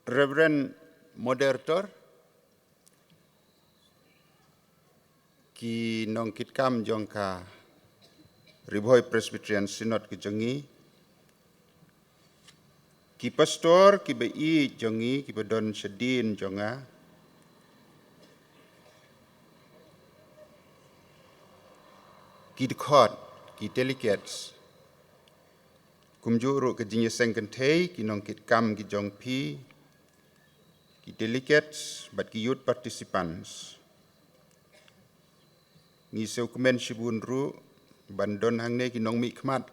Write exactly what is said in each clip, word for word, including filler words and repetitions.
Reverend Moderator, ki nongkitkam jong ka Ri Bhoi Presbyterian Synod ka jong ngi, ki pastor, ki ba-ïeit jong ngi, ki ba don shadien jong nga, ki dkhot, ki delegates, kumjuh ruh ka jingïaseng kynthei, ki nongkitkam ki jong phi, ki delegates bad ki youth participants. Ngi sngewkmen shibun ruh ban don hangne, ki nongmihkhmat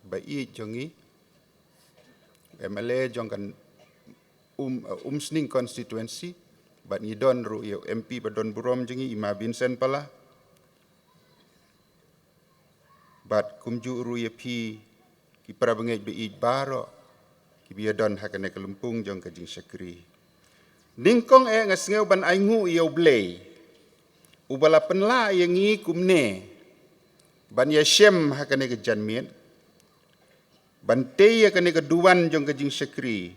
ba-ïeit jong ngi, M L A jong ka Um, Umsning constituency, bad ngi don ruh ïa u M P ba don burom jong ngi, i Ma Vincent Pala. Bad kumjuh ruh ïa phi ki para bangeit ba-ïeit baroh ki ba ïadon ha kane ka lympung jong ka jingshakri. Nyngkong eh nga sngew ban ainguh ïa U Blei, uba la pynlah ïa ngi kumne ban ïashem ha kane ka janmiet, ban tei ïa kane ka duwan jong ka jingshakri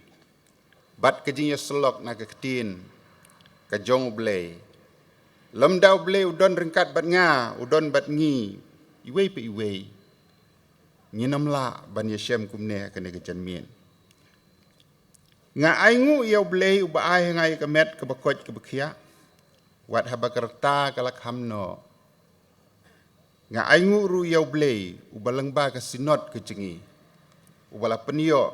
bad ka jingïasyllok na ka ktien ka jong U Blei. Lymda U Blei u don ryngkat bad nga, u don bad ngi, iwei pa iwei, ngin ym lah ban ïashem kumne ha kane ka janmiet. Nga ainguh ïa U Blei uba ai ha nga ïa ka met kaba koit kaba khiah, wat haba ka rta ka la kham noh. Nga ainguh ruh ïa U Blei uba lyngba ka Synod ka jong ngi, uba la pynïoh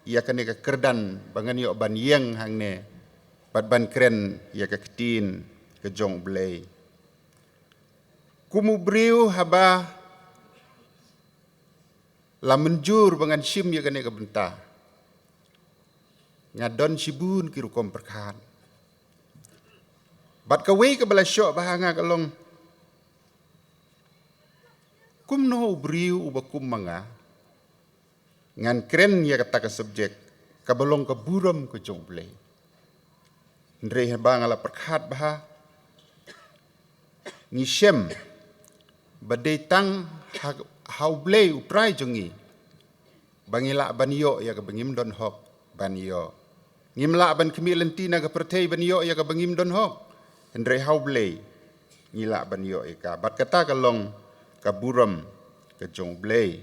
ïa kane ka kyrdan ba ngan ïoh ban ïeng hangne bad ban kren ïa ka ktien ka jong U Blei. Kum u briew, haba la mynjur ba ngan shim ïa kane ka bynta, nga don shibun ki rukom pyrkhat. Bad kawei kaba la shoh bha ha nga ka long, kumno u briew uba kum ma nga ngan kren ïa kata ka subject kaba long ka burom ka jong U Blei? Hynrei haba nga la pyrkhat bha, ngi shem ba dei tang ha, ha U Blei U Trai jong ngi ba ngi lah ban ïoh ïa kaba ngim don hok ban ïoh. Ngim lah ban khmih lynti na ka pyrthei ban ïoh ïa kaba ngim don hok, hynrei ha U Blei ngi lah ban ïoh ïa ka. Bad kata ka long ka burom ka jong U Blei.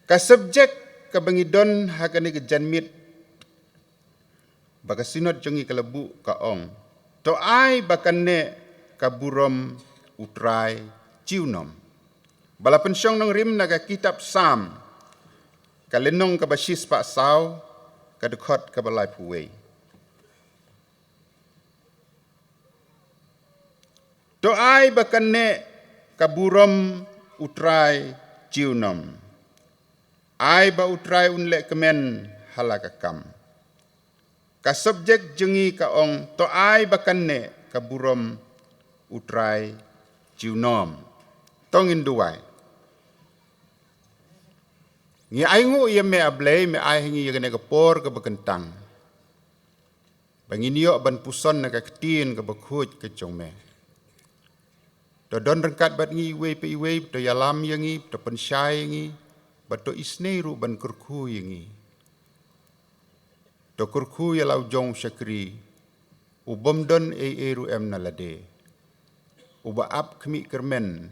Ka subject kaba ngi don ha kane ka janmiet ba ka Synod jong ngi ka la buh ka ong, to ai ba kan neh ka burom U Trai junom, ba la pynshong nongrim na ka kitab Salm, ka lynnong kaba shispah saw, ka dkhot kaba laiphew wei. To ai ba kan neh ka burom U Trai junom. Ai ba U Trai un leh kmen ha la ka kam. Ka subject jong ngi ka ong, to ai ba kan neh ka burom U Trai junom. To ngin duwai. Ngi ainguh ïa me, A Blei, me ai ha ngi ïa kane ka por kaba kyntang ba ngin ïoh ban puson na ka ktien kaba khuid ka jong me. To don ryngkat bad ngi iwei pa iwei, to ïalam ïa ngi, to pynshai ïa ngi, bad to isynei ruh ban kyrkhu ïa ngi. To kyrkhu ïa la u jong u shakri u bym don ei ei ruh em na lade, uba ap khmih kyrmen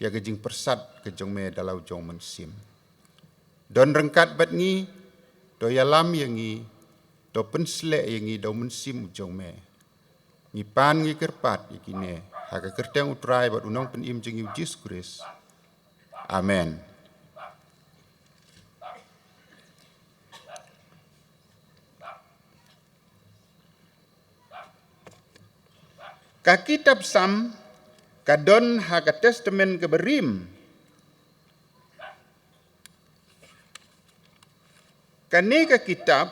ïa ka jingpyrsad ka jong me da la u jong u Mynsiem. Don ryngkat bad ngi, to ïalam ïa ngi, to pynshlei ïa ngi da u Mynsiem u jong me. Ngi pan ngi kyrpad ïa kine ha ka kyrteng U Trai bad U Nongpynim jong ngi U Jisu Khrist. Amen. Ka kitab Salm ka don ha ka Testament kaba rim. Kane ka kitab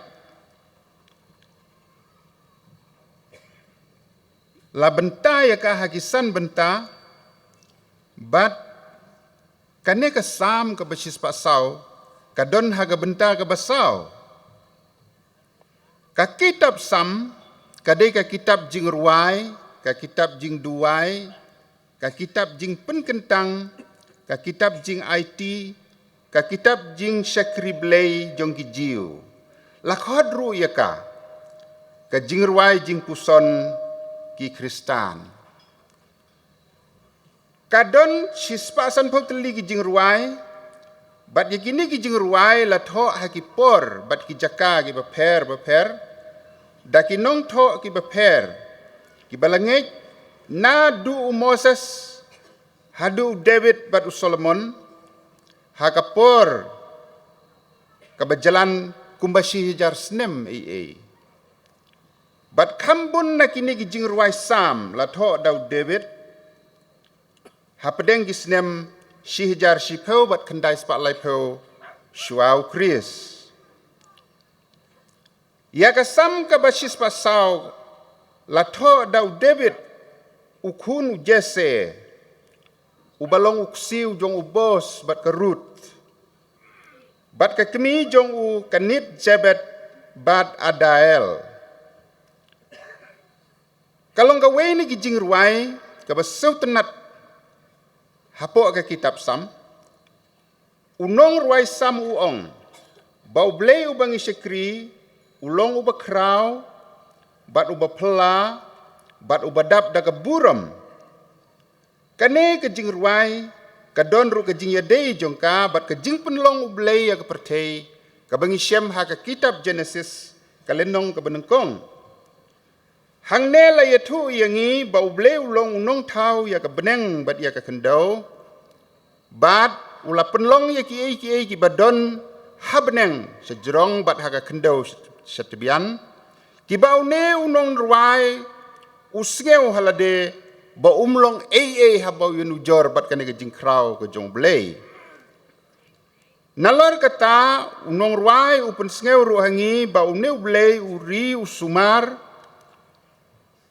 la bynta ïa ka ha ki san bynta, bad kane ka Salm kaba shispah saw ka don ha ka bynta kaba saw. Ka kitab Salm ka dei ka kitab jingrwai, ka kitab jingduwai, ka kitab jingpynkyntang, ka kitab jingaiti, ka kitab jingshakri Blei jong ki Jiw. La khot ruh ïa ka, ka jingrwai jingpuson ki Khristan. Ka don shispah sanphew tylli ki jingrwai, bad ïa kine ki jingrwai la thoh ha ki por, bad ki jaka ki bapher bapher, da ki nongthoh ki bapher, ki ba la ngeit, naduh u Moses, haduh u David bad u Solomon, ha ka por, ka ba jlan kumba shi hajar snem ei ei. Bad kham bun na kine ki jingrwai Salm la thoh da u David, hapdeng ki snem shi hajar shiphew bad khyndai spah laiphew shuwa u Khrist. Ïa ka Salm ka ba shispah saw la thoh da u David, u khun u Jesse, u ba long u ksiew jong u Boas bad ka Ruth, bad ka kmie jong u ka Nit Jabet bad Adael. Ka long kawei na ki jingrwai ka ba sngewtynnad hapoh ka kitab Salm. U nongrwai Salm u ong ba U Blei u ba ngi shakri, u long u ba khraw, bad u ba phylla, bad u ba dap da ka burom. Kane ka jingrwai, ka don ruh ka jingïadei jong ka, bad ka jingpynlong U Blei ïa ka pyrthei, ka ba ngi shem ha ka kitab Genesis, ka lynnong ka ba nyngkong. Hangne la ïathuh ïa ngi ba U Blei u long u nongthaw ïa ka bneng bad ïa ka khyndew. Bad u la pynlong ïa kiei kiei ki ba don ha bneng sha jrong bad ha ka khyndew sha, sha tbian. Ki ba une u nongrwai u sngew ha lade ba um long ei ei haba u ïanujor bad kane ka jingkhraw ka jong U Blei. Nalor kata, u nongrwai u pynsngew ruh ha ngi ba une U Blei u ri u sumar,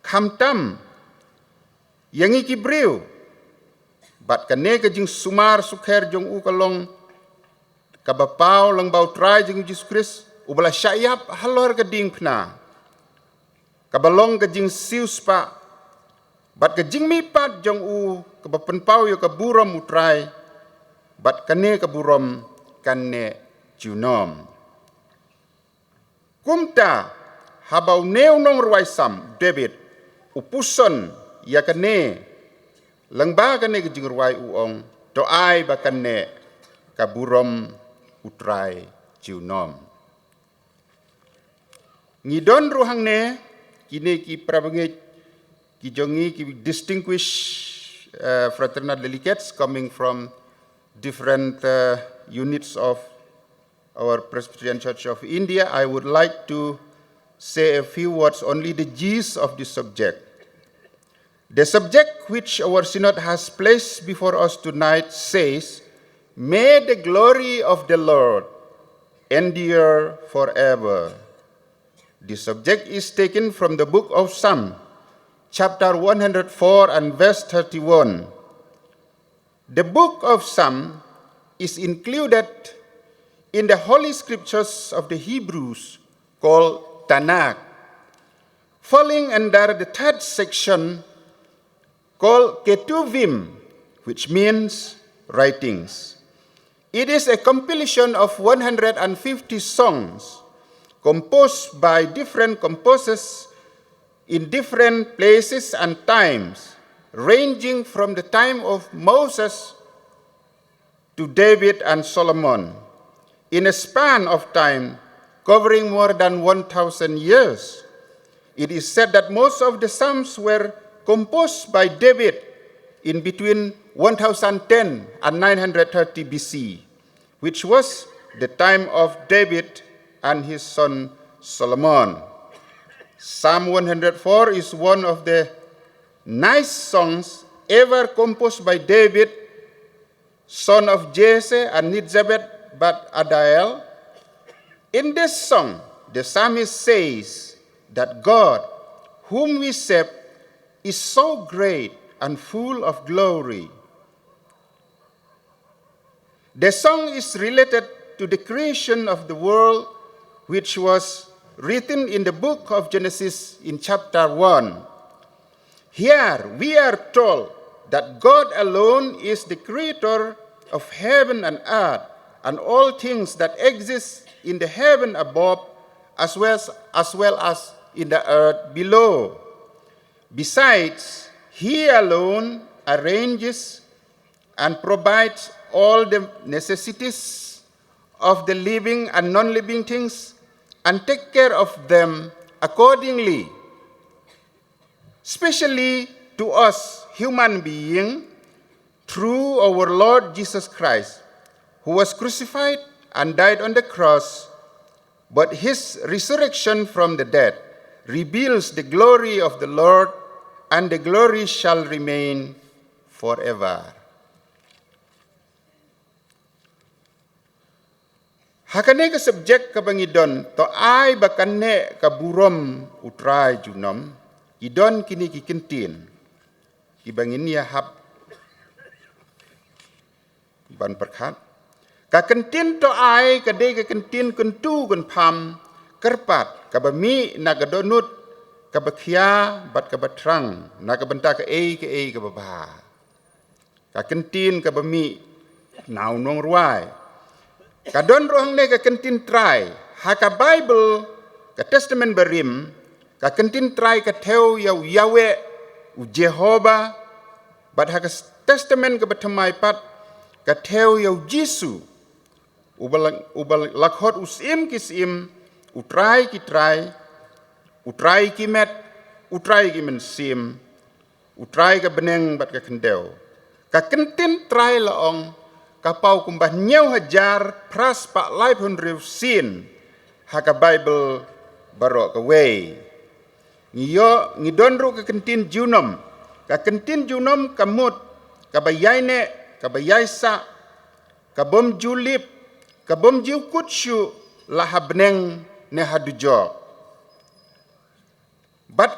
khamtam ïa ngi ki briew. Bad kane ka jingsumar sukher jong u ka long ka ba paw lang ba U Trai jong U Jisu Khrist, u ba la shah ïap halor ka diengphna. Ka ba long ka jingsiewspah, bad ka jingmihpat jong u ka ba pynpaw ïa ka burom U Trai, bad kane ka burom kan neh junom. Kumta, haba une u nongrwai Salm, David, u puson ïa kane, lyngba kane ka jingrwai u ong, to ai ba kan neh ka burom U Trai junom. Ngi don ruh hangne, kine ki parabangeit, ki jong ngi ki distinguished, uh, fraternal delegates coming from different, uh, units of our Presbyterian Church of India. I would like to say a few words, only the gist of the subject. The subject which our synod has placed before us tonight says, "May the glory of the Lord endure forever." The subject is taken from the book of Psalm, chapter one hundred four and verse thirty-one. The book of Psalm is included in the Holy Scriptures of the Hebrews called Tanakh, falling under the third section called Ketuvim, which means writings. It is a compilation of one hundred fifty songs composed by different composers in different places and times, ranging from the time of Moses to David and Solomon, in a span of time covering more than one thousand years. It is said that most of the Psalms were composed by David in between one thousand ten and nine hundred thirty B C, which was the time of David and his son Solomon. Psalm one hundred four is one of the nice songs ever composed by David, son of Jesse and Nijabed bad Adael. In this song, the psalmist says that God, whom we serve, is so great and full of glory. The song is related to the creation of the world, which was written in the book of Genesis in chapter one. Here we are told that God alone is the creator of heaven and earth, and all things that exist in the heaven above, as well as, as well as in the earth below. Besides, he alone arranges and provides all the necessities of the living and non-living things and take care of them accordingly, especially to us human being, through our Lord Jesus Christ, who was crucified and died on the cross, but his resurrection from the dead reveals the glory of the Lord, and the glory shall remain forever. Ha kane ka subject kaba ngi don, to ai ba kane ka burom U Trai junom, ki don kine ki kyntien kiba ngin ïa hap ban pyrkhat. Ka kyntien to ai ka dei ka kyntien kyntu kynpham kyrpad, kaba mih na ka dohnud kaba khia bad kaba thrang na ka bynta kaei kaei kaba bha. Ka kyntien kaba mih na u nongrwai. Ka don ruh hangne ka kyntien trai. Ha ka Baibl, ka Testament Barim, ka kyntien trai ka thew ïa u Yahweh, u Jehovah, bad ha ka s-, Testament kaba thymmai pat, ka thew ïa u Jisu, uba la, uba la khot u Syiem ki syiem, U Trai ki trai, U Trai ki met, U Trai ki mynsiem, U Trai ka bneng bad ka khyndew. Ka kyntien trai la ong, ka paw kumba hynñiew hajar phra spah laiphew hynriew sien ha ka Baibl baroh kawei. Ngi ïoh, ngi don ruh ka kyntien junom. Ka kyntien junom ka mut kaba ïaineh, kaba ïaisah, ka bym ju lip, ka bym ju kut shuh la ha bneng ne ha dujok. Bad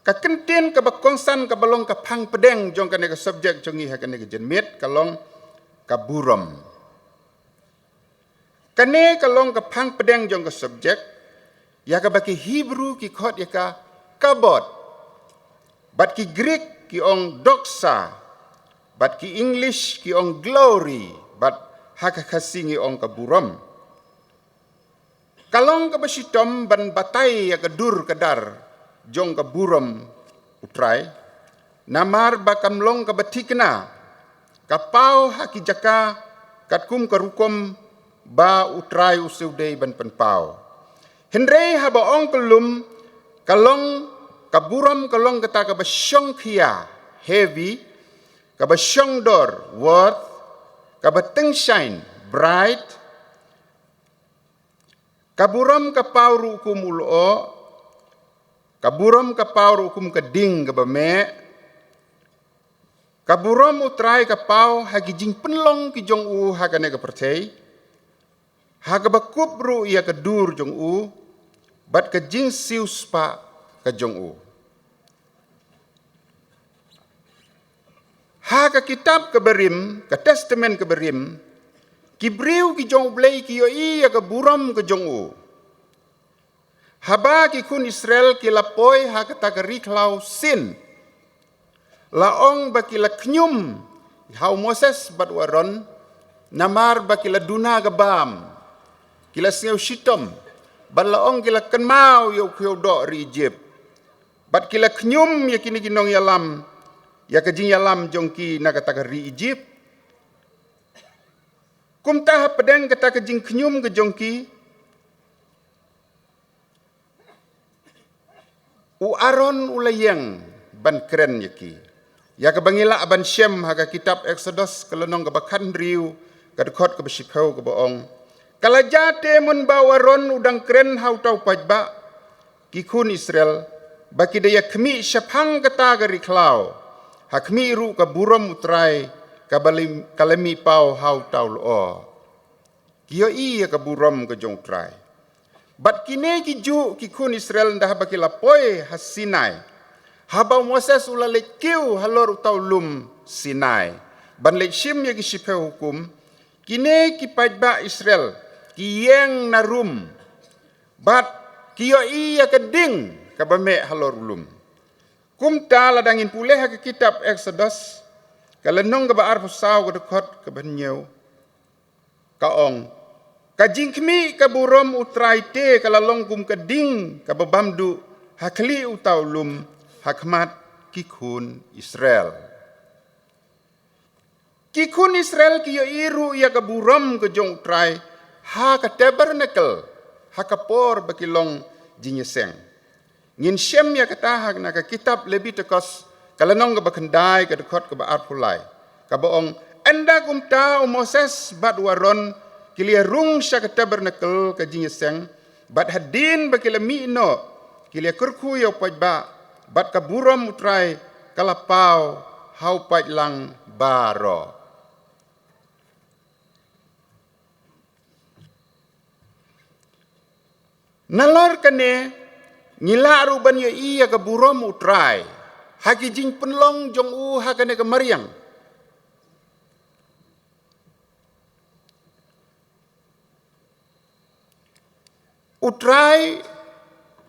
ka kyntien kaba kongsan kaba long ka phang pdeng jong kane ka subject jong ngi ha kane ka janmiet ka long ka burom. Kane ka long ka phang pdeng jong ka subject, ïa kaba ki Hebrew ki khot ïa ka kabod. Bad ki Greek ki ong doxa. Bad ki English ki ong glory. Bad ha ka Khasi ngi ong ka burom. Ka long kaba shitom ban batai ïa ka dur ka dar jong ka burom U Trai. Namar ba kam long kaba thikna, ka paw ha ki jaka katkum ka rukom ba U Trai u siew dei ban pynpaw. Hynrei haba ong ka lum, ka long, ka burom ka long kata kaba shongkhia, heavy, kaba shongdor, worth, kaba tyngshaiñ, bright, ka burom ka paw ruh kum u lyoh, ka burom ka paw ruh kum ka ding kaba meh, ka burom U Trai ka paw ha ki jingpynlong ki jong u ha kane ka pyrthei, ha kaba kup ruh ïa ka dur jong u, bad ka jingsiewspah ka jong u. Ha ka kitab kaba rim, ka Testament kaba rim, ki briew ki jong U Blei ki ïohi ïa ka burom ka jong u. Haba ki khun Israel ki la poi ha kata ka ri khlaw Sin, la ong ba ki la khñium ha u Moses bad u Aaron, namar ba ki la duna ka bam, ki la sngew shitom, bad la ong ki la kynmaw ïa u khiew doh ri Ijipt. Bad ki la khñium ïa kine ki nongïalam, ïa ka jingïalam jong ki na kata ka ri Ijipt. Kumta hapdeng kata ka jingkhñium ka jong ki, u Aaron u la ïeng ban kren ïa ki. Ïa kaba ngi lah ban shem ha ka kitab Eksodos ka lynnong kaba khathynriew, ka dkhot kaba shiphew kaba ong, ka la jia te mynba u Aaron u dang kren ha uta u paidbah, ki khun Israel, ba ki da ïa khmih shaphang kata ka ri khlaw, ha khmih ruh ka burom U Trai, kaba lim-, ka la mih paw ha uta u lyoh. Ki ïohi ïa ka burom ka jong U Trai. Bad kine ki juh ki khun Israel ynda haba ki la poi ha Sinai, haba u Moses u la leit kiew halor uta u lum Sinai ban leit shim ïa ki shiphew hukum, kine ki paidbah Israel ki ïeng na rum, bad ki ïohi ïa ka ding kaba meh halor u lum. Kumta lada ngin pule ha ka kitab Eksodos, ka lynnong kaba arphew saw, ka dkhot kaba hynñiew, Ka ong, ka jingkhmih ka burom U Trai te ka la long kum ka ding kaba bam duh ha khlieh uta u lum ha khmat ki khun Israel. Ki khun Israel ki ïohi ruh ïa ka burom ka jong U Trai ha ka tabernacle ha ka por ba ki long jingïaseng. Ngin shem ïa kata ha na ka kitab Lebitikos ka lynnong kaba khyndai ka dkhot kaba arphew lai, kaba ong, ynda kumta u Moses bad u Aron ki la rung sha ka tabernacle ka jingïaseng, bad hadien ba ki la mih noh ki la kyrkhu ïa u paidbah, bad ka burom U Trai ka la paw ha u paidlang baroh. Nalor kane ngi lah ruh ban ïohi ïa ka burom U Trai ha ki jingpynlong jong u ha kane ka mariang. U Trai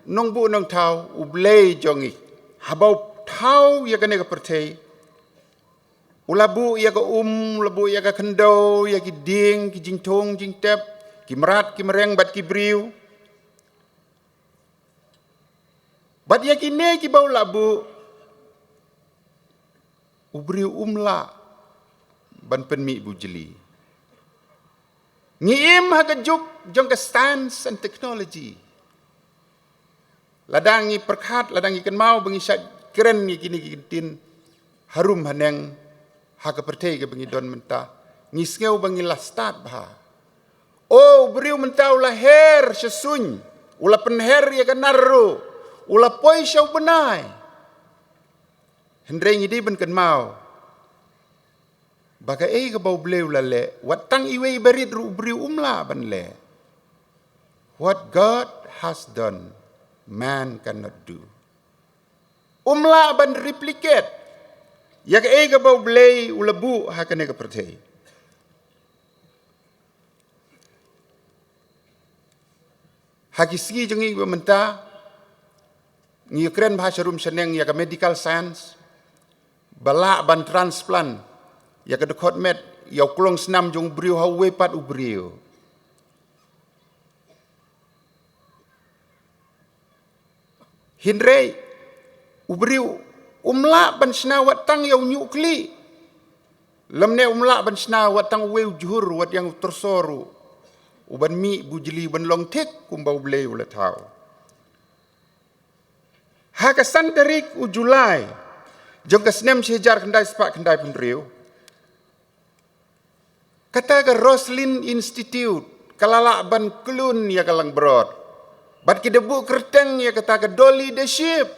Nongbuh Nongthaw, U Blei jong ngi, haba u thaw ïa kane ka pyrthei, u la buh ïa ka um, u la buh ïa ka khyndew, ïa ki dieng, ki jingthung jingtep, ki mrad ki mreng bad ki briew. Bad ïa kine kiba u la buh, u briew um lah ban pynmih bujli. Ngi im ha ka juk jong ka science and technology. Lada ngi pyrkhat, lada ngi kynmaw ba ngi shah kren ïa kine ki ktien harum haneng ha ka pyrthei kaba ngi don mynta, ngi sngew ba ngi la stad bha. O, u briew mynta u la her sha suiñ, u la pynher ïa ka nar ruh, u la poi sha u bnai. Hynrei ngi dei ban kynmaw ba kaei kaba U Blei u la leh, wat tang iwei ba rit ruh u briew um lah ban leh. What God has done, man cannot do. Um lah ban replicate ïa kaei kaba U Blei u la buh ha kane ka pyrthei. Ha ki sngi jong ngi ba mynta, ngi kren bha sharum shaneng ïa ka medical science, ba lah ban transplant ïa ka dkhot met, ïa u klong snam jong u briew ha uwei pat u briew. Hynrei u briew um lah ban shna wat tang ïa u ñiuh khlieh, lymne um lah ban shna wat tang uwei u jhur, wat ïa u tyrsor ruh, u ban mih bujli, u ban long thik kumba U Blei u la thaw. Ha ka san tarik u July jong ka snem shi hajar khyndai spah khyndai phew hynriew, kata ka Roslin Institute ka la lah ban khlun ïa ka langbrot, bad ki da buh kyrteng ïa kata ka Dolly the Sheep,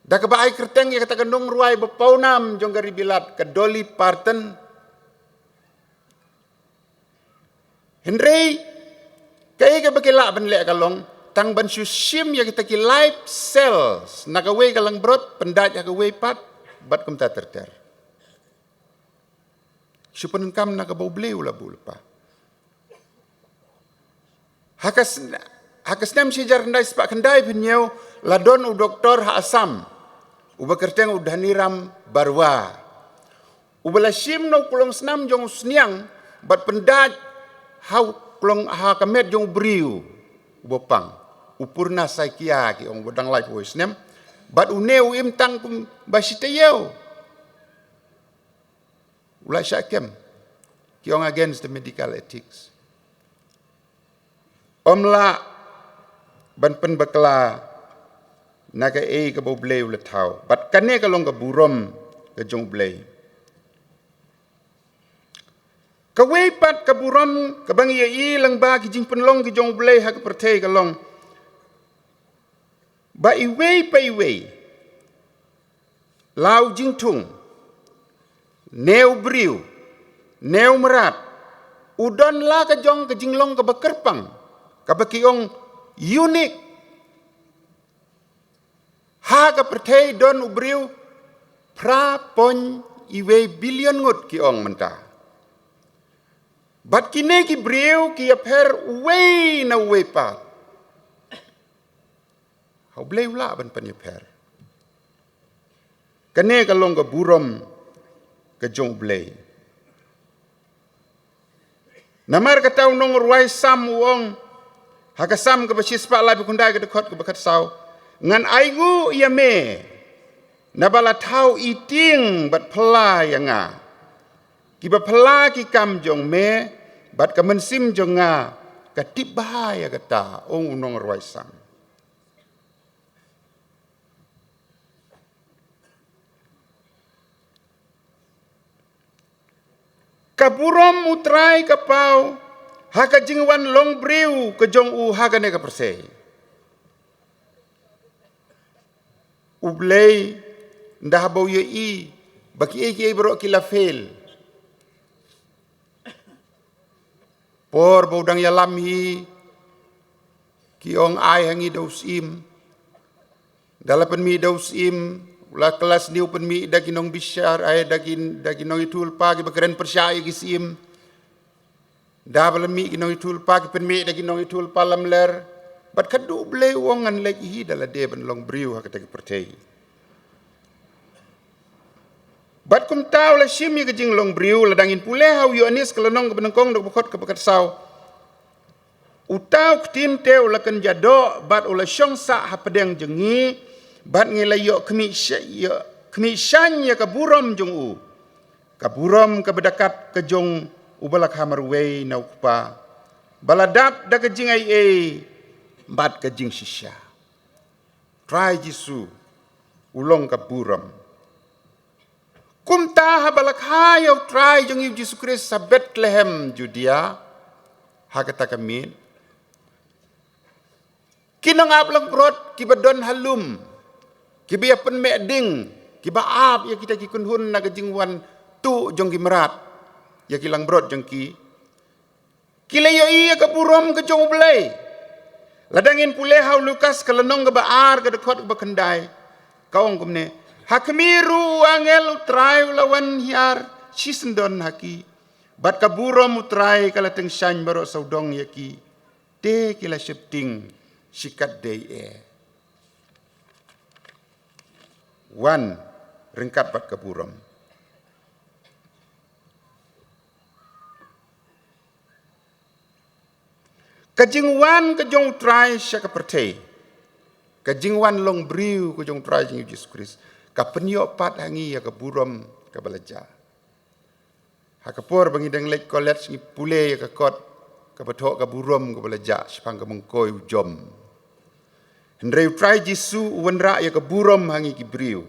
da kaba ai kyrteng ïa kata ka nongrwai ba pawnam jong ka ri Bilat, ka Dolly Parton. Hynrei kaei kaba ki lah ban leh ka long tang ban shu shim ïa kita ki live cells na kawei ka langbrot pyndait ha kawei pat, bad kumta ter ter. Shu pyndonkam na kaba U Blei u la buh lypa. Ha ka sn-, ha ka snem shi hajar khyndai spah khyndai phew hynñiew la don u doktor ha Assam, uba kyrteng u Dhaniram Barua, uba la shim na u klong snam jong u sniang bad pyndait ha u klong, ha ka met jong u briew uba pang, u Purna Saikia ki ong, uba dang laiphew snem, bad une u im tang kumba shi taïew. U la shah kem, ki ong, against the medical ethics. Ym lah ban pynbakla na kaei kaba U Blei u la thaw. Bad kane ka long ka burom ka jong U Blei. Kawei pat ka burom kaba ngi ïohi lyngba ki jingpynlong ki jong U Blei ha ka pyrthei ka long ba iwei pa iwei, la u jingthung, ne u briew, ne u mrad, u don la ka jong ka jinglong kaba kyrpang, kaba ki ong unique. Ha ka pyrthei don u briew phra point iwei billion ngut, ki ong mynta. Bad kine ki briew ki ïapher uwei na uwei pat. Ha U Blei u lah ban pynïapher. Kane ka long ka burom ka jong U Blei. Namar kata u nongrwai Salm u ong ha ka Salm kaba shispah laiphew khyndai ka dkhot kaba khatsaw, ngan ainguh ïa me naba la thaw iting bad phylla ïa nga. Kiba phylla ki kam jong me, bad ka mynsiem jong nga ka tip bha ïa kata, ong u nongrwai Salm. Ka burom U Trai ka paw ha ka jingwan long briew ka jong u ha kane ka pyrthei. U Blei, ynda haba u ïohi ba kiei kiei baroh ki la fail, por ba u dang ïalam hi, ki ong ai ha ngi da u syiem. Da la pynmih da u syiem, la klas ni u pynmih da ki nongbishar, ai da ki, da ki nongïathuhlypa kiba kren pyrshah ïa ki syiem. Da ba la mih ki nongïathuhlypa ki pynmih da ki nongïathuhlypa lamler. Bad ka duh Blei u ong ngan leit hi da lade ban long briew ha kata ka pyrthei. Bad kumta u la shim ïa ka jinglong briew, lada ngin pule ha u Ïoannis ka lynnong kaba nyngkong, dkhot kaba khatsaw. Uta u ktien te u la kynja doh bad u la shong sah hapdeng jong ngi, bad ngi la ïoh khmih sha-, ïoh khmih shaiñ ïa ka burom jong u. Ka burom kaba da kat ka jong uba la kha marwei na u Kpa, ba la dap da ka jingaiei bad ka jingshisha. Trai Jisu u long ka burom. Kumta haba la kha ïa u Trai jong ngi u Jisu Khrist ha Bethlehem Judia, ha kata ka miet, ki nongap langbrot kiba don ha lum, kiba ïa pynmeh ding, kiba ap ïa kita ki kynhun na ka jingwan tuh jong ki mrad ïa ki langbrot jong ki, ki la ïohi ïa ka burom ka jong U Blei. Lada ngin pule ha u Lukas ka lynnong kaba ar ka dkhot kaba khyndai, ka ong kumne: Ha khmih ruh u angel U Trai u la wan hiar shisyndon ha ki, bad ka burom U Trai ka la tyngshaiñ baroh sawdong ïa ki. Te ki la sheptieng shikatdei eh. Wan ryngkat bad ka burom. Ka jingwan ka jong U Trai sha ka pyrthei, ka jingwan long briew ka jong U Trai jong ngi u Jisu Khrist, ka pynïoh pat ha ngi ïa ka burom kaba la jah. Ha ka por ba ngi dang leit college ngi pule ïa ka kot kaba thoh ka burom kaba la jah shaphang ka mongkoi u jom. Hynrei U Trai Jisu u wanrah ïa ka burom ha ngi ki briew,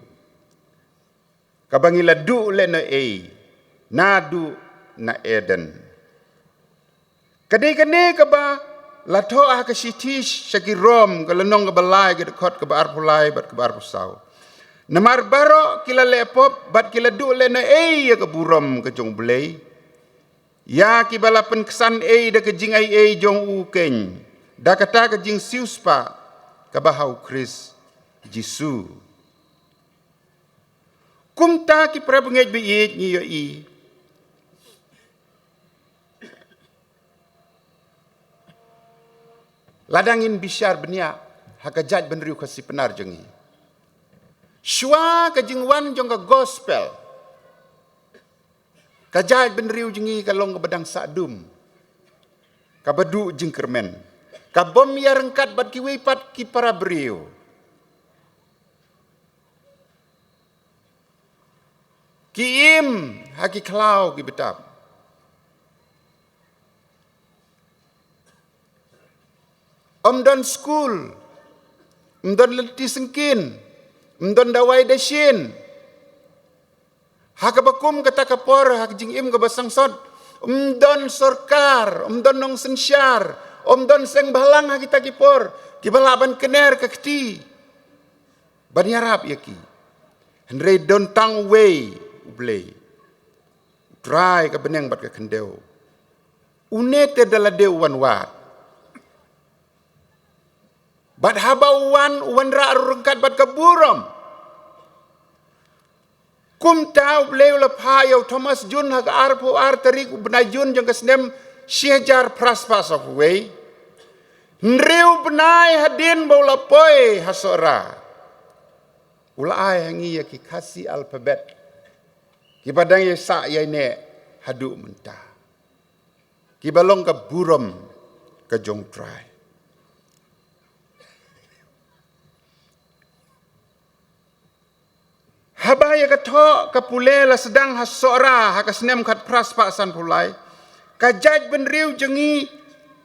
kaba ngi la duh lehnohei naduh na Eden. Ka dei kane kaba la thoh ha ka shithi sha ki Rom ka lynnong kaba lai ka dkhot kaba arphew lai bad kaba arphew saw: Namar baroh ki la leh pop bad ki la duh lehnohei ïa ka burom ka jong U Blei, ïa kiba la pynksan ei da ka jingaiei jong u keiñ, da kata ka jingsiewspah kaba ha U Khrist Jisu. Kumta ki para bangeit ba ïeit, ngi ïohi, lada ngin bishar bniah ha ka jaitbynriew Khasi Pnar jong ngi, shuwa ka jingwan jong ka gospel, ka jaitbynriew jong ngi ka long kaba dang sahdum, kaba duh jingkyrmen, ka bym ïaryngkat bad kiwei pat ki para briew. Ki im ha ki khlaw ki btap. Ym don skul, ym don lynti syngkien, ym don dawai dashin. Ha kaba kum kata ka por, ha ka jingim kaba sangsot, ym don sorkar, ym don nongsynshar, ym don seng bhalang ha kita ki por kiba lah ban kner ka kti ban ïarap ïa ki. Hynrei don tang uwei U Blei, U Trai ka bneng bad ka khyndew. Une te da lade u wan wad. Bad haba u wan, u wanrah ruh ryngkat bad ka burom. Kumta U Blei u la phah ïa u Thomas June ha ka arphew ar tarik u bnai June jong ka snem shi hajar phra spah sawphew wei. Hynriew bnai hadien ba u la poi ha Sohra, u la ai ha ngi ïa ki Khasi alphabet kiba dang ïa sah ïa ine haduh mynta. Ki ba long ka burom ka jong Trai. Haba ïa ka thoh ka pule la sdang ha Sohra ha ka snem khatphra spah sanphew lai, ka jaitbynriew jong ngi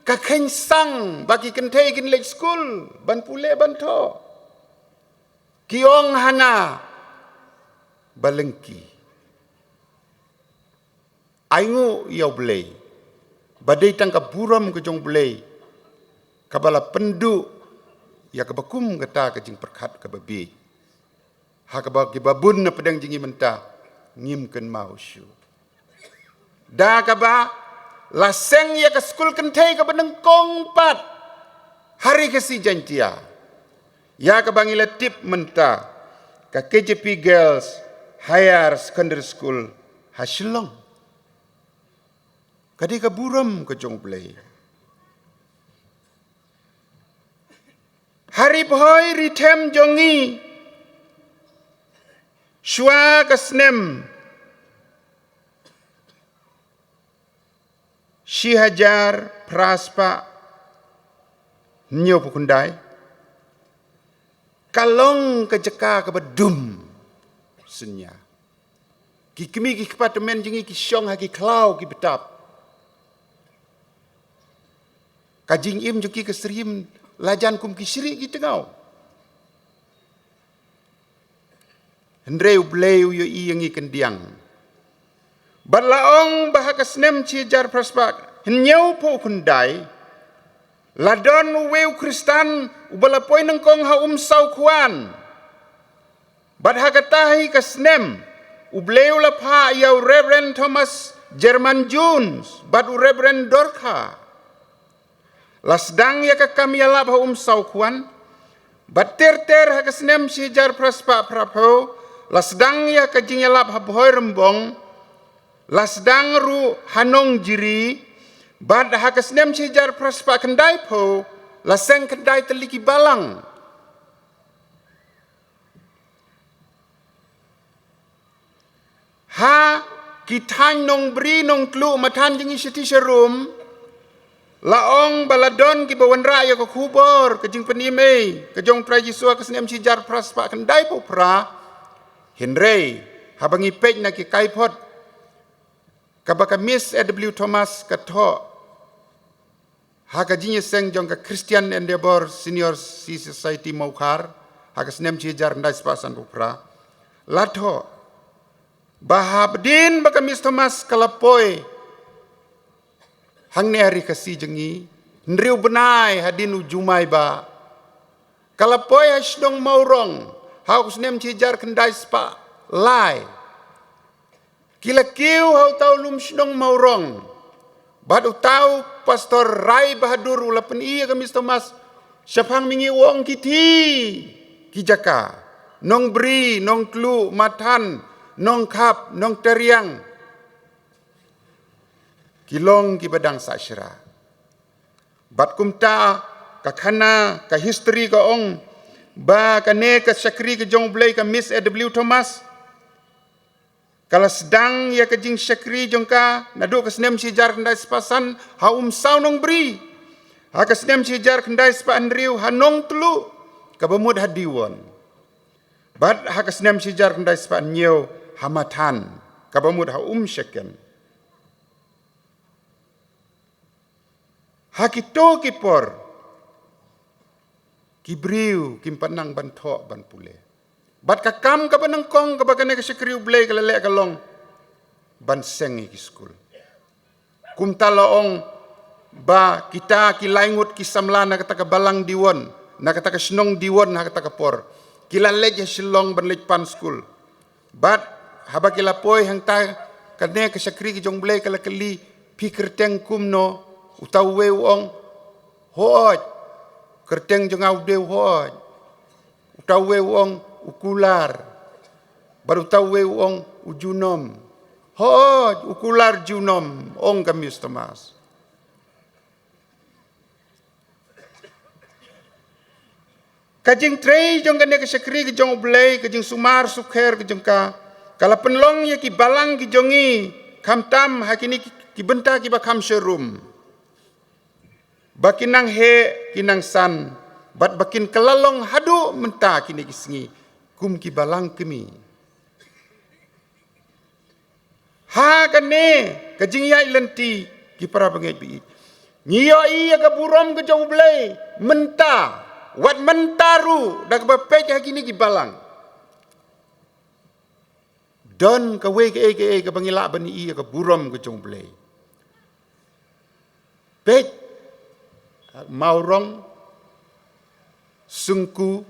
ka kheiñ sang ba ki kynthei kin leit skul ban pule ban thoh. Ki ong hana ba lyngkhi. Ai nguh ïa U Blei ba dei tang ka burom ka jong U Blei kaba la pynduh ïa kaba kum kata ka jingpyrkhat kaba bieit. Ha kaba ki babun na pdeng jong ngi mynta ngim kynmaw shuh. Da kaba la seng ïa ka skul kynthei kaba nyngkong pat ha Ri Khasi Jaintia, ïa kaba ngi la tip mynta, ka K J P Girls Higher Secondary School ha Shillong. Ka dei ka burom ka jong U Blei. Ha Ri Bhoi Ri Them jong ngi, shuwa ka snem shi hajar phra spah hynñiewphew khyndai, ka long ka jaka kaba dum synñia. Ki kmie ki kpa tymmen jong ngi ki shong ha ki khlaw ki btap. Ka jingim jong ki ka syriem lajan kum ki shrieh ki tngaw. Hynrei U Blei u ïohi ïa ngi khyndiat. Bad la ong ba ha ka snem shi hajar phra spah hynñiewphew khyndai la don uwei u Khristan uba la poi nyngkong ha Umsawkhwan. Bad ha kata hi ka snem U Blei u la phah ïa u Reverend Thomas German Jones bad u Reverend Dorkha. La sdang ïa ka kam ïalap ha Umsawkhwan. Bad ter ter ha ka snem shi hajar phra spah phraphew la sdang ïa ka jingïalap ha Bhoirymbong. La sdang ruh ha Nongjri. Bad ha ka snem shi hajar phra spah khyndaiphew la seng khyndai tylli ki balang. Ha ki thaiñ Nongbri, Nongtluh, Mathan jong ngi shathie sharum, la ong ba la don kiba wanrah ïa ka khubor ka jingpynim ei ka jong U Trai Jisu ha ka snem shi hajar phra spah khyndaiphew phra. Hynrei haba ngi peit na ki kaiphod kaba ka Miss A W Thomas ka thoh ha ka jingïaseng jong ka Christian Endeavour Senior Society Mawkhar ha ka snem shi hajar khyndai spah sanphew phra, la thoh ba hadien ba ka Miss Thomas ka la poi hangne ha Ri Khasi jong ngi, hynriew bnai hadien u jumai ba ka la poi ha shnong Mawrong ha u snem shi hajar khyndai spah lai. Ki la kiew ha uta u lum shnong Mawrong. Bad uta u Pastor Rai Bahadur u la pyni ïa ka Miss Thomas shaphang mihngi, u ong kiti ki jaka, Nongbri, Nongtluh, Mathan, Nongkhap, Nongtariang, ki long kiba dang sah shira. Bad kumta ka khana ka history ka ong ba kane ka shakri ka jong U Blei ka Miss A W Thomas ka la sdang ïa ka jingshakri jong ka naduh ka snem shi hajar khyndai spah san ha Umsaw Nongbri, ha ka snem shi hajar khyndai spah hynriew ha Nongtluh kaba mut ha Diwon, bad ha ka snem shi hajar khyndai spah hynñiew ha Mathan kaba mut ha Umshaken. Ha kito ki por ki briew kim pat nang ban thoh ban pule. Bad ka kam kaba nyngkong kaba kane ka shakri U Blei ka la leh ka long ban seng ïa ki skul. Kumta la ong ba kita ki lai ngut ki samla na kata ka balang Diwon, na kata ka shnong Diwon ha kata ka por, ki la leit ha Shillong ban leit pan skul. Bad haba ki la poi hangta, kane ka shakri ka jong U Blei ka la kylli, phi kyrteng kumno? Uta uwei u ong, hooid, kyrteng jong nga u dei u Hooid. Uta uwei u ong u Kular. Bad uta uwei u ong u Junom. Hooid, u Kular Junom, ong ka Miss Thomas. Ka jingtrei jong kane ka shakri ka jong U Blei, ka jingsumar sukher ka jong ka, ka la pynlong ïa ki balang ki jong ngi, khamtam ha kine ki ki bynta kiba kham sharum, ba kin nang heh, kin nang san, bad ba kin kylla long haduh mynta kine ki sngi kum ki balang kmie. Ha kane ka jingïaid lynti, ki para bangeit ba-ïeit, ngi ïohi ïa ka burom ka jong U Blei mynta, wat mynta ruh, da kaba peit ha kine ki balang. Don kawei kaei kaei kaba ngi lah ban ïohi ïa ka burom ka jong U Blei. Peit, Mawrong, Syngku,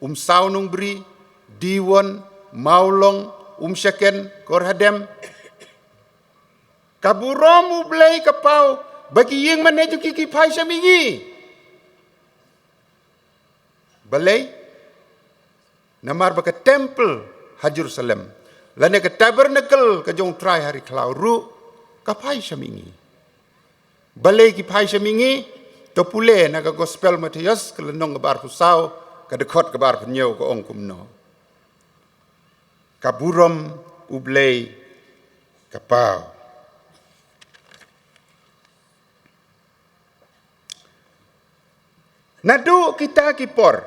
Umsaw Nongbri, Diwon, Mawlong, Umshaken, Kor Hadem. Ka burom U Blei ka paw ba ki ïing mane jong ki ki phai sha mihngi. Balei? Namar ba ka temple ha Jerusalem, lane ka tabernacle ka jong U Trai ha ri khlaw ruh, ka phai sha mihngi. Balei ki phai sha mihngi? To pule na ka Gospel Mathaios ka lynnong kaba arphew saw, ka dkhot kaba arphew hynñiew, ka ong kumno. Ka burom U Blei ka paw. Naduh kita ki por,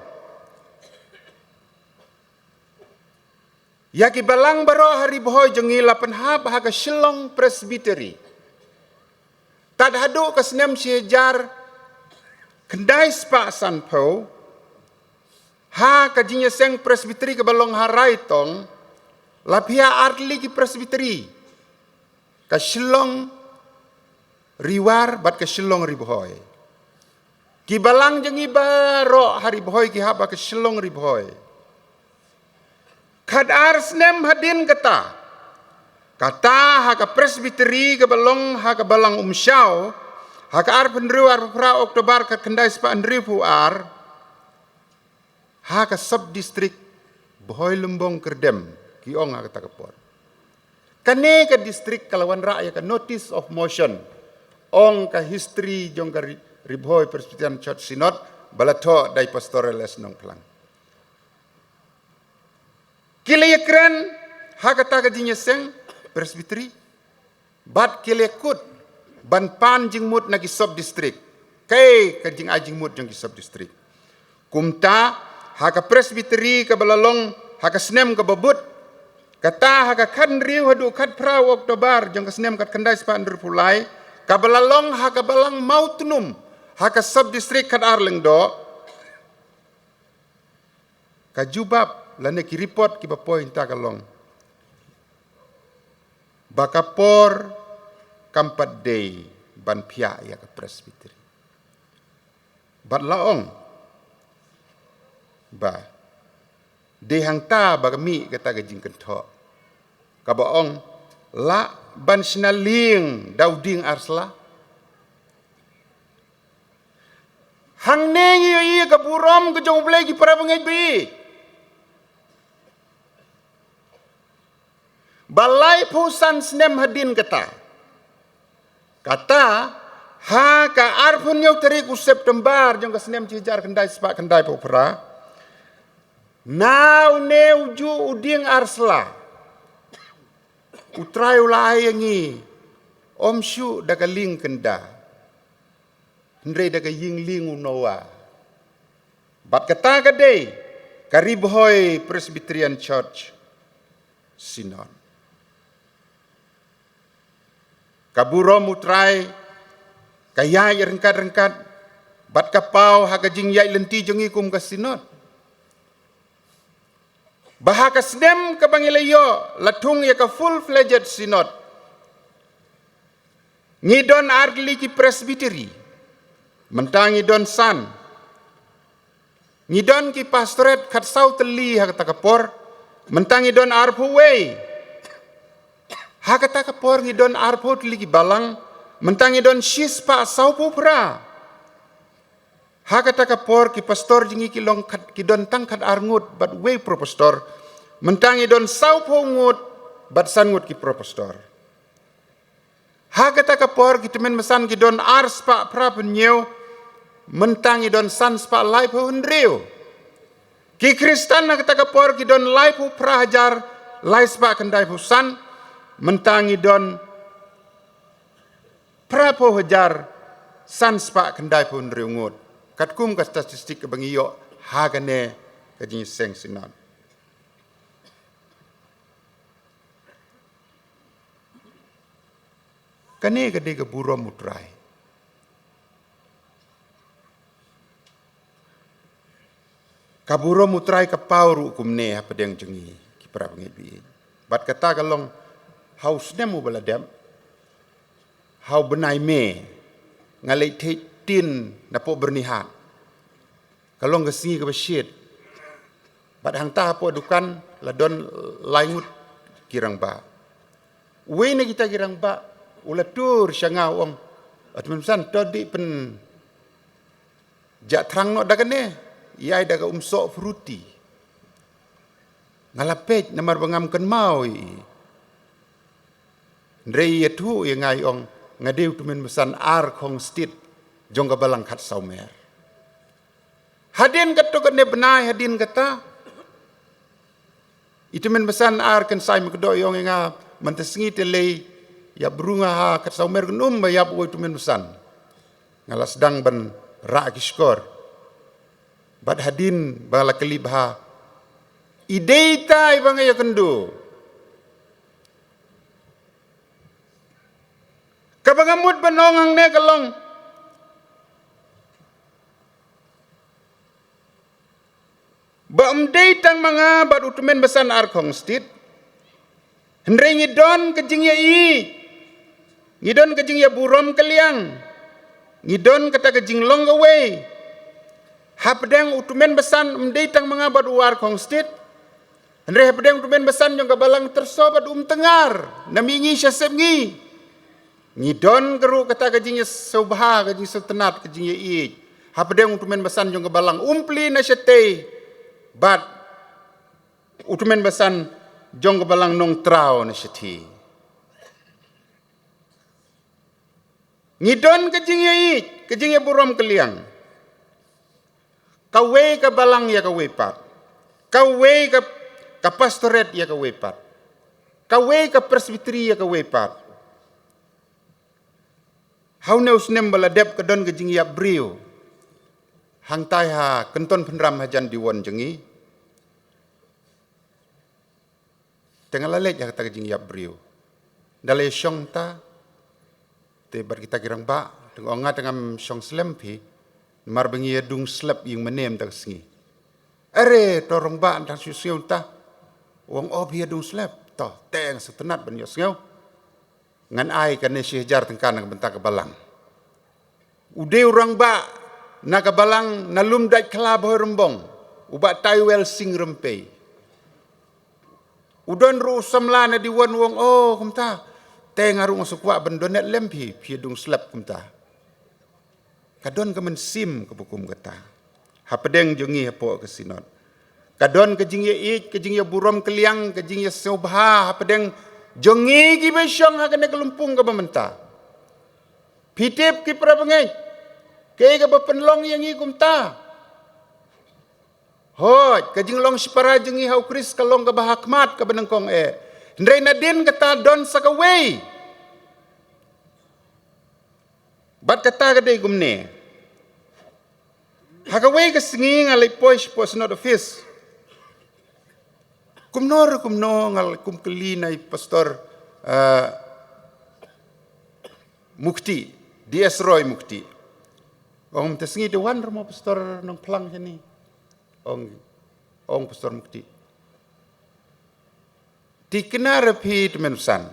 ïa ki balang baroh ha Ri Bhoi jong ngi la pynhap ha ka Shillong Presbytery. Tad haduh ka snem shi hajar khyndai spah sanphew, ha ka jingïaseng Presbytery kaba long ha Raitong, la phiah artylli ki Presbytery. Ka Shillong Ri War bad ka Shillong Ri Bhoi. Ki balang jong ngi baroh ha Ri Bhoi ki hap ha ka Shillong Ri Bhoi. Khatar snem hadien kata, kata ha ka Presbytery kaba long ha ka Balang Umshaw, ha ka arphew hynriew arphew phra October khatkhyndai spah hynriewphew ar, ha ka sub district Bhoi Lymbong Kyrdem, ki ong ha kata ka por. Kane ka district ka la wanrah ïa ka notice of motion, ong ka history jong ka Ri-, Ri Bhoi Presbyterian Church Synod, ba la thoh da i Pastor L S Nongphlang. Ki la ïakren ha kata ka jingïaseng Presbytery, bad ki la kut ban pan jingmut na ki sub district. Kaei ka jingai jingmut jong ki sub district? Kumta, ha ka Presbytery kaba la long ha ka snem kaba bud, kata ha ka khathynriew haduh khatphra October jong ka snem khatkhyndai spah hynriewphew lai, kaba la long ha ka Balang Mawtnum, ha ka sub district Khatar Lyngdoh, ka jubab lane ki report kiba poi hangta ka long ba ka por kam pat dei ban phiah ïa ka Presbytery. Bad la ong ba dei hangta ba ka mih kata ka jingkynthoh kaba ong, lah ban shna lieng da u dieng arsla. Hangne ngi ïohi ïa ka burom ka jong U Blei, ki para bangeit ba-ïeit. Ba laiphew san snem hadien kata, kata ha ka arphew hynñiew tarik u September jong ka snem shi hajar khyndai spah khyndaiphew phra, na une u juh u dieng arsla, U Trai u la ai ïa ngi, ym shuh da ka lieng kynda, hynrei da ka ïing lieng u Noah. Bad kata ka dei ka Ri Bhoi Presbyterian Church Synod. Ka burom U Trai ka ïaid ryngkat-ryngkat bad ka paw ha ka jingïaid lynti jong ngi kum ka Synod. Ba ha ka snem kaba ngi la ïoh la thung ïa ka full-fledged Synod, ngi don artylli ki Presbytery, mynta ngi don san. Ngi don ki Pastorate khatsaw tylli ha kata ka por, mynta ngi don arphew wei. Ha kata ka por ngi don arphew tylli ki balang, mynta ngi don shispah sawphew phra. Ha kata ka por ki pastor jong ngi ki long khat, ki don tang khatar ngut bad wei pro pastor. Mynta ngi don sawphew ngut bad san ngut ki pro pastor. Ha kata ka por ki tymmen basan ki don arspah phraphew hynñiew, mynta ngi don sanspah laiphew hynriew. Ki Khristan ha kata ka por ki don laiphew phra hajar laispah khyndaiphew san, mynta ngi don phra phew hajar san spah khyndai phew hynriew ngut. Katkum ka statistik kaba ngi ïoh ha kane ka jingïaseng Synod. Kane ka dei ka burom U Trai. Ka burom U Trai ka paw ruh kumne hapdeng jong ngi ki para bangeit baieit. Bad kata ka long ha u snem uba la dep, ha u bnai May, nga leit theh tin napoh Byrnihat. Ka long ka sngi kaba shit. Bad hangta hapoh dukan la don lai ngut ki rangbah. Uwei na kita ki rangbah u la tur sha nga u ong, "A Tymmen Basan, to dei pynjah thrang noh da kane, ïai da ka umsoh fruti." Nga la peit namar ba ngam kynmaw ïa i. Hynrei i ïathuh ïa nga, i ong, "Nga dei u Tymmen Basan Ar Khongstiet jong ka Balang Khatsawmer." Hadien katto katne bnai hadien kata, i Tymmen Basan Ar Kynsai Mukdok i ong ïa nga, "Mynta sngi te lei ïap bru nga ha Khatsawmer, kan ym ba ïap uwei u Tymmen Basan." Nga la sdang ban rah ki shkor. Bad hadien ba la kylli bha, i dei ita iba nga ïakynduh. Kaba nga mut ban ong hangne ka long ba ym dei tang ma nga bad u Tymmen Basan Ar Khongstiet, hynrei ngi don ka jingïaieit, ngi don ka jingïaburom kylliang, ngi don kata ka jinglong kawei. Hapdeng u Tymmen Basan ym dei tang ma nga bad u Ar Khongstiet, hynrei hapdeng u Tymmen Basan jong ka Balang Tyrso bad Umtyngar, na mihngi sha sepngi, ngi don ka ruh kata ka jingïasngewbha, ka jingsngewtynnat, ka jingïaieit hapdeng u Tymmen Basan jong ka Balang Umpli na shatei bad u Tymmen Basan jong ka Balang Nongtraw na shathie. Ngi don ka jingïaieit, ka jingïaburom kylliang. Kawei ka balang ïa kawei pat. Kawei ka, ka pastorate ïa kawei pat. Kawei ka presbytery ïa kawei pat. Ha une u snem ba la dep ka don ka jingïap briew hangtai ha Kynton Phynram hajan diwon jong ngi. Te nga la leit ha kata ka jingïap briew. Da la ïashong ta, te bad kita ki rangbah, te nga ong, nga te ngam shong slem phi, namar ba ngi ïadung slep ïing mane mynta ka sngi. Are, to rangbah, tang shu sngew ta. U ong, o, phi ïadung slep. To, te nga sngewtynnat ban ïohsngew. Ngan ai kane shi hajar tyngka na ka bynta ka balang. U dei u rangbah na ka balang na Lumdaitkhla Bhoirymbong, u Bah Taiwel Sing Rympei. U don ruh u samla na diwon, u ong, o, kumta. Te nga ruh nga sngewkwah ban donate lem phi, phi ïadung slep kumta. Ka don ka mynsiem kaba kum kata hapdeng jong ngi hapoh ka Synod. Ka don ka jingïaieit, ka jingïaburom kylliang, ka jingïasngewbha hapdeng jong ngi kiba shong ha kane ka lympung kaba mynta. Phi tip, ki para bangeit, kaei kaba pynlong ïa ngi kumta? Hooid, ka jinglong shipara jong ngi ha U Khrist ka long kaba ha khmat, kaba nyngkong eh. Hynrei nadien kata don sa kawei. Bad kata ka dei kumne. Ha kawei ka sngi nga leit poi shapoh Synod Office. Kumno re kumno nga la kum kylli na i Pastor, eh, Mukti, D S Roy Mukti. Ong, mynta sngi te wan re mo Pastor Nongphlang shane? Ong, ong Pastor Mukti, thikna re phi Tymmen Basan.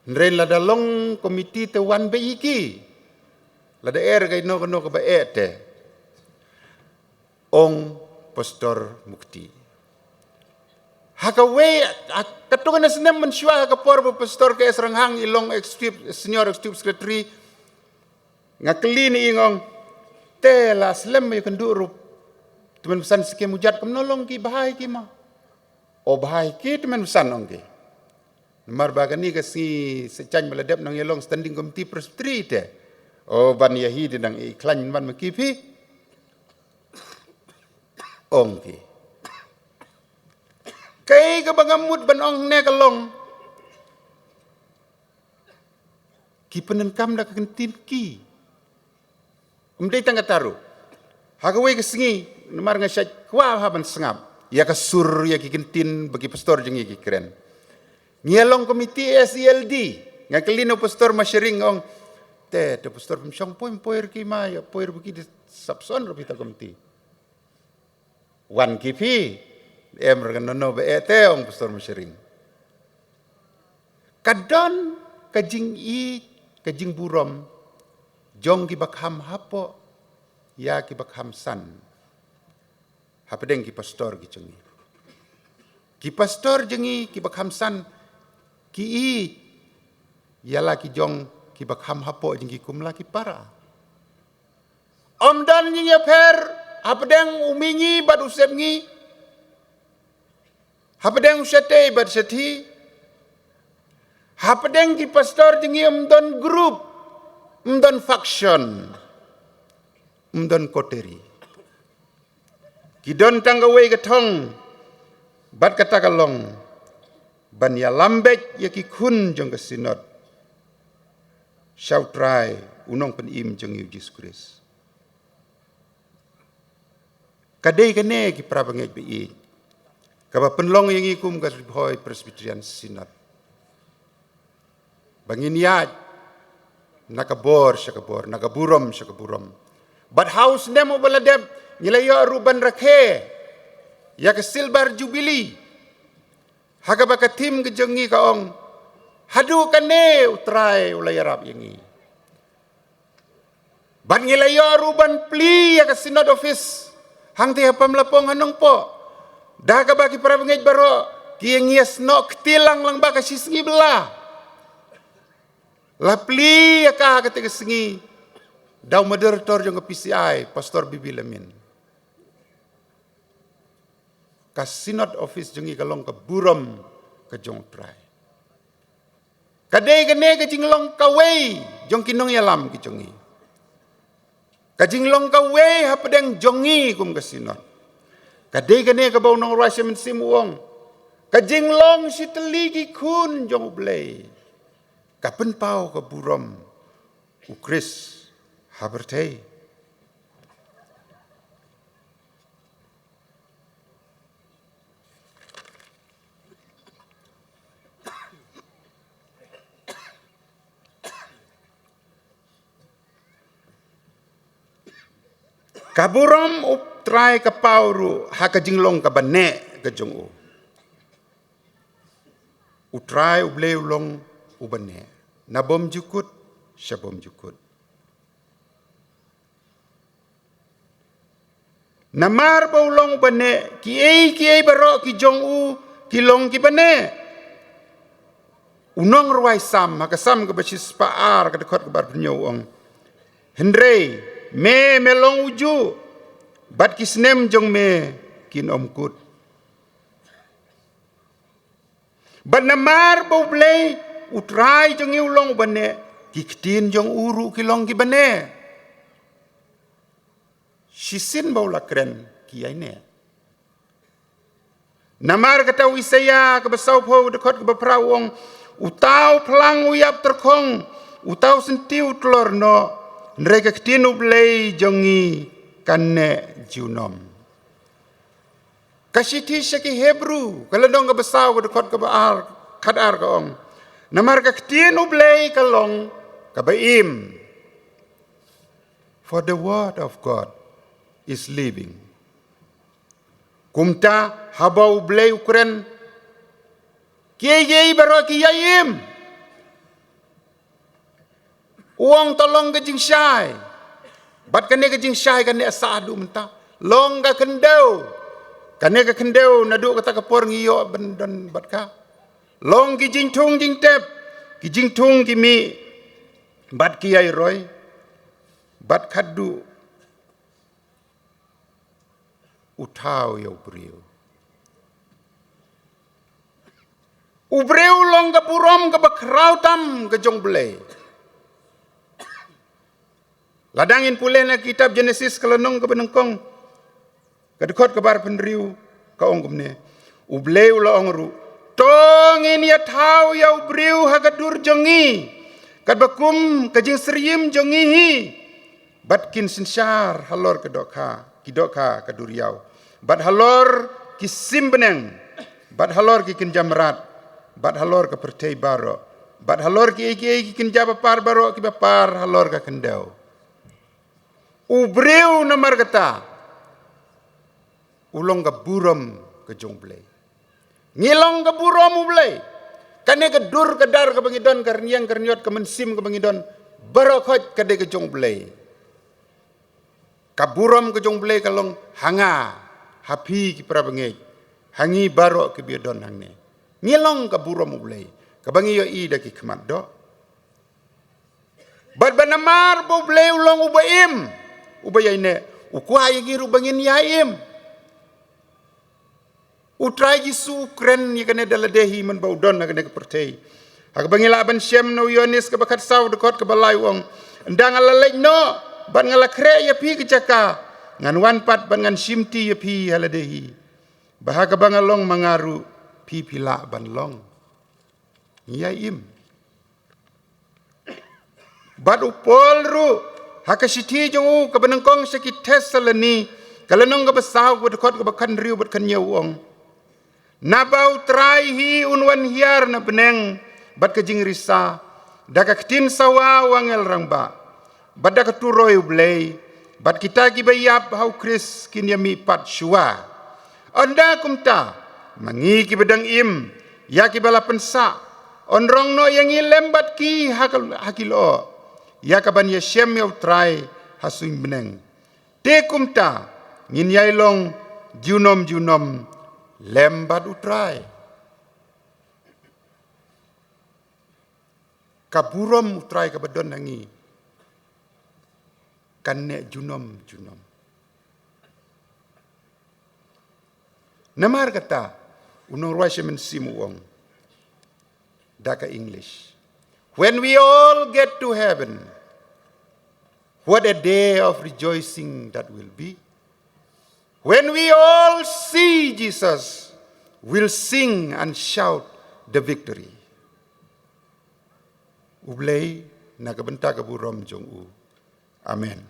Hynrei lada long komiti te wan beit hi ki. Lada eh re kaei kano kano kaba eh te. Ong Pastor Mukti. Ha kawei, ha, katto katne snem mynshuwa ha ka por ba Pastor K S Ronghang i long executive, senior executive secretary, nga kylli na i, nga ong, te la slem ïakynduh ruh Tymmen Basan Syiemlieh Mujat, kumno long ki, bha hi ki ma? O, bha hi ki Tymmen Basan, ong ki. Namar ba kane ka sngi Saitjaiñ ba la dep nang ïalong standing committee presbytery te. O, ban ïa hi te dang i khlaiñ ban ma ki phi, ong ki. Kaei kaba nga mut ban ong ne ka long, Ki pyndonkam da ka kyntien ki. Ym dei tang kata ruh. Ha kawei ka sngi, namar nga shait kwah ha ban sngap ïa ka sur ïa ki kyntien ba ki pastor jong ngi ki kren. Ngi ïa long komiti S E L D. Nga kylli na u pastor Mashering, ong, "Te, te pastor, pynshong poi, poi ruh ki ma, ïa poi ruh ki, da sapson ruh phi ha komiti." Wan ki phi, em re ka nono ba eh te, ong pastor Mashering. Ka don ka jingïeit, ka jingburom jong kiba kham hapoh ïa kiba kham san hapdeng ki pastor ki jong ngi. Ki pastor jong ngi kiba kham san ki ïeit ïa la ki jong kiba kham hapoh jong ki kum la ki para. Ym don jingïapher hapdeng u mihngi bad u sepngi, hapdeng u shatei bad shathie, hapdeng ki pastor jong ngi ym don group, ym don faction, ym don coterie. Ki don tang kawei ka thong, bad kata ka long ban ïalam beit ïa ki khun jong ka Synod sha U Trai, U Nongpynim jong ngi U Jisu Khrist. Ka dei kane, ki parabangeit ba ïeit, kaba pynlong ïa ngi kum ka Ri Bhoi Presbyterian Synod ba ngin ïaid na ka bor sha ka bor, na ka burom sha ka burom. Bad ha u snem uba la dep, ngi la ïoh ruh ban rakhe ïa ka Silver Jubilee. Ha kaba ka theme ka jong ngi ka ong, "Haduh kane U Trai u la ïarap ïa ngi." Bad ngi la ïoh ruh ban plie ïa ka Synod Office hangtei ha Pamlapong ha Nongpoh, da kaba ki parabangeit baroh ki ïa ngi ïa snoh kti lang lang ba ka shisngi ba la la plie ïa ka ha kata ka sngi da u Moderator jong ka P C I, Pastor B B Lamin. Ka Synod Office jong ngi ka long ka burom ka jong U Trai. Ka dei kane ka jinglong kawei jong ki nongïalam ki jong ngi, ka jinglong kawei hapdeng jong ngi kum ka Synod. Ka dei kane kaba u nongrwai Shem Mynsiem u ong, ka jinglong shitylli ki khun jong U Blei, ka pynpaw ka burom U Khrist ha pyrthei. Ka burom U Trai ka paw ruh ha ka jinglong kaba neh ka jong u. U Trai U Blei u long uba neh, na bymjukut sha bymjukut. Namar ba u long uba neh, kiei kiei baroh ki jong u ki long kiba neh. U nongrwai Salm ha ka Salm kaba shispah ar, ka dkhot kaba arphew hynñiew u ong, "Hynrei me, me long ujuh, bad ki snem jong me kin ym kut." Bad namar ba U Blei U Trai jong ngi u long uba neh, ki ktien jong u ruh ki long kiba neh. Shisien ba u la kren ki ïai neh. Namar kata u Isaïah kaba sawphew, dkhot kaba phra u ong, "Uta u phlang u ïap tyrkhong, uta u syntiew u tlor noh, hynrei ka ktien U Blei jong ngi kan neh junom." Ka shithi sha ki Hebru, ka lynnong kaba saw, ka dkhot kaba ar, khatar ka ong, "Namar ka ktien U Blei ka long kaba im." For the word of God is living. Kumta haba U Blei u kren, kiei kiei baroh ki ïai im. U ong to long ka jingshai. Bad kane ka jingshai kane ka sah haduh mynta. Long ka khyndew. Kane ka khyndew naduh kata ka por ngi ïoh ban don bad ka. Long ki jingthung jingtep, ki jingthung ki mih, bad ki ïai roi, bad khadduh u thaw ïa u briew. U briew long ka burom kaba khraw tam ka jong U Blei. Lada ngin pule na kitab Jenesis ka lynnong kaba nyngkong, ka dkhot kaba arphew hynriew, ka ong kumne, U Blei u la ong ruh, "To ngin ïa thaw ïa u briew ha ka dur jong ngi, Katba kum ka jingsyriem jong ngi hi, bad kin synshar halor ka dohkha, ki dohkha ka duriaw, bad halor ki sim bneng, bad halor ki kynja mrad, bad halor ka pyrthei baroh, bad halor kiei kiei ki kynja bapar baroh kiba par halor ka khyndew. U briew namar kata u long ka burom ka jong U Blei. Ngi long ka burom U Blei. Kane ka dur ka dar kaba ngi don, ka rynïeng ka rynïot, ka mynsiem kaba ngi don, baroh khoit ka dei ka jong U Blei. Ka burom ka jong U Blei ka long ha nga, ha phi ki para bangeit, ha ngi baroh kiba ïadon hangne. Ngi long ka burom U Blei kaba ngi ïohi da ki khmat doh. Bad ba namar ba U Blei u long uba im, uba ïaineh, u kwah ïa ngi ruh ba ngin ïa im. U Trai Jisu u kren ïa kane da lade hi mynba u don ha kane ka pyrthei. Ha kaba ngi lah ban shem na u Ïoannis kaba khatsaw, dkhot kaba lai, u ong: Ynda nga la leit noh bad nga la khreh ïa phi ka jaka, ngan wan pat bad ngan shimti ïa phi ha lade hi, ba ha kaba nga long ma nga ruh phi phi lah ban long. Ngi ïa im. Bad u Paul ruh ha ka shithi jong u kaba nyngkong sha ki Thessaloni, ka lynnong kaba saw, ka dkhot kaba khathynriew bad khathynñiew, u ong: Naba U Trai hi un wan hiar na bneng bad ka jingrisa, da ka ktien sawa u angel rangbah, bad da ka turoi U Blei, bad kita kiba ïap ha U Khrist kin ïa mihpat shuwa. Ynda kumta, ma ngi kiba dang im, ïa kiba la pynsah, yn rong noh ïa ngi lem bad ki ha ka, ha ki lyoh, ïa kaban ïashem ïa U Trai ha suiñ bneng. Te kumta, ngin ïai long junom junom lem bad U Trai. Ka burom U Trai kaba don ha ngi kan neh junom junom. Namar kata, u nongrwai Shem Mynsiem u ong da ka English: When we all get to heaven, what a day of rejoicing that will be. When we all see Jesus, we'll sing and shout the victory. U Blei na ka bynta ka burom jong u. Amen.